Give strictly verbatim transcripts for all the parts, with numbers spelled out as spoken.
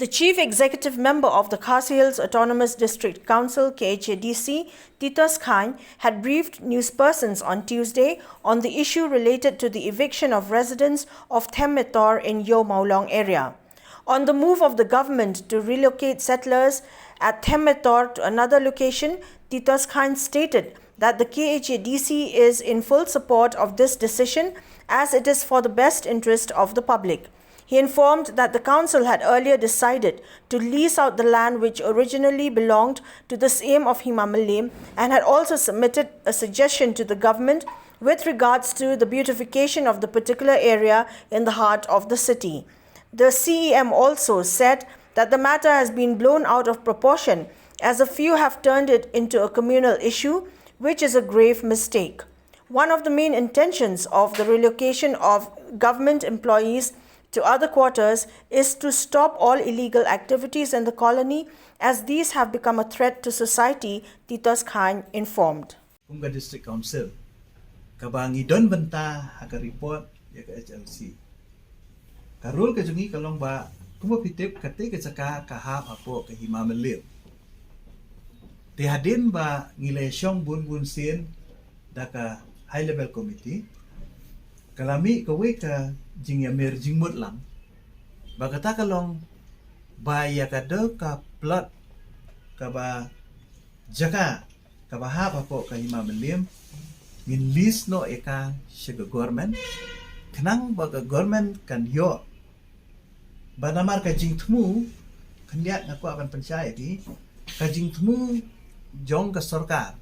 The chief executive member of the Khasi Hills Autonomous District Council, K H A D C, Titos Khan, had briefed newspersons on Tuesday on the issue related to the eviction of residents of Themmetor in Iewmawlong area. On the move of the government to relocate settlers at Themmetor to another location, Titos Khan stated that the K H A D C is in full support of this decision, as it is for the best interest of the public. He informed that the council had earlier decided to lease out the land which originally belonged to the Syiem of Hima Mylliem and had also submitted a suggestion to the government with regards to the beautification of the particular area in the heart of the city. The C E M also said that the matter has been blown out of proportion, as a few have turned it into a communal issue, which is a grave mistake. One of the main intentions of the relocation of government employees to other quarters is to stop all illegal activities in the colony, as these have become a threat to society, Titos Khan informed. Kum ka District Council, kaba ngi don bynta ha ka report ïa ka H L C. Ka rule ka jong ngi ka long ba, kumba phi tip, kata ka jaka ka hap hapoh ka Hima Mylliem. Te hadien ba ngi la shong bun bun sien da ka High Level Committee, ka la mih kawei ka jingïamir jingmut lang, ba kata ka long ba ïa ka dei ka plot, kaba jaka kaba hap hapoh ka Hima Mylliem, ngin lease noh ïa ka sha ka government, khnang ba ka government kan ïoh. Ba namar ka jingthmu, khyndiat nga kwah ban pynshai ïa ki, ka jingthmu jong ka sorkar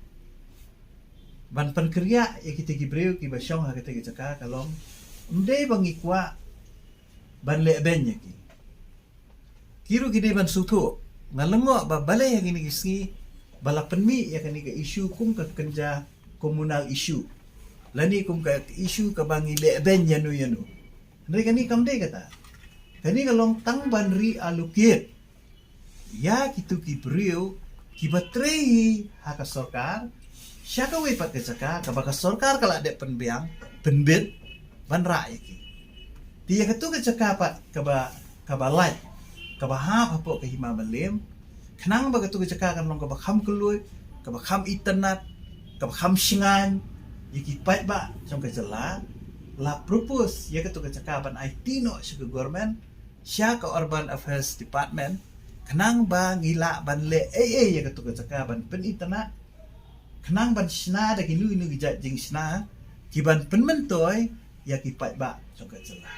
ban pynkynriah ïa kita ki briew kiba shong ha kata ka jaka ka long, ym dei ba ngi kwah ban leh beiñ ïa ki. Ki ruh ki dei ban sngewthuh. Nga lyngngoh ba balei ha kine ki sngi ba la pynmih ïa kane ka issue kum ka kynja communal issue, lane kum ka issue kaba ngi leh beiñ ïano ïano. Hynrei kane kam dei kata. Kane ka long tang ban reallocate ïa kitu ki briew kiba trei ha ka sorkar sha kawei pat ka jaka kaba ka sorkar ka la dep pynbiang, pynbit ban rah ïa ki. Te ïa katu ka jaka pat kaba, kaba lait, kaba hap hapoh ka Hima Mylliem, khnang ba katu ka jaka kan long kaba kham kylluid, kaba kham itynnad, kaba kham shngaiñ ïa ki paidbah jong ka jylla, la propose ïa katu ka jaka ban aiti noh sha ka government, sha ka Urban Affairs Department, khnang ba ngi lah ban leh ei ei ïa katu ka jaka ban pynitynnad, khnang ban shna da kino kino ki jait jingshna kiban pynmyntoi ïa ki paidbah jong ka jylla.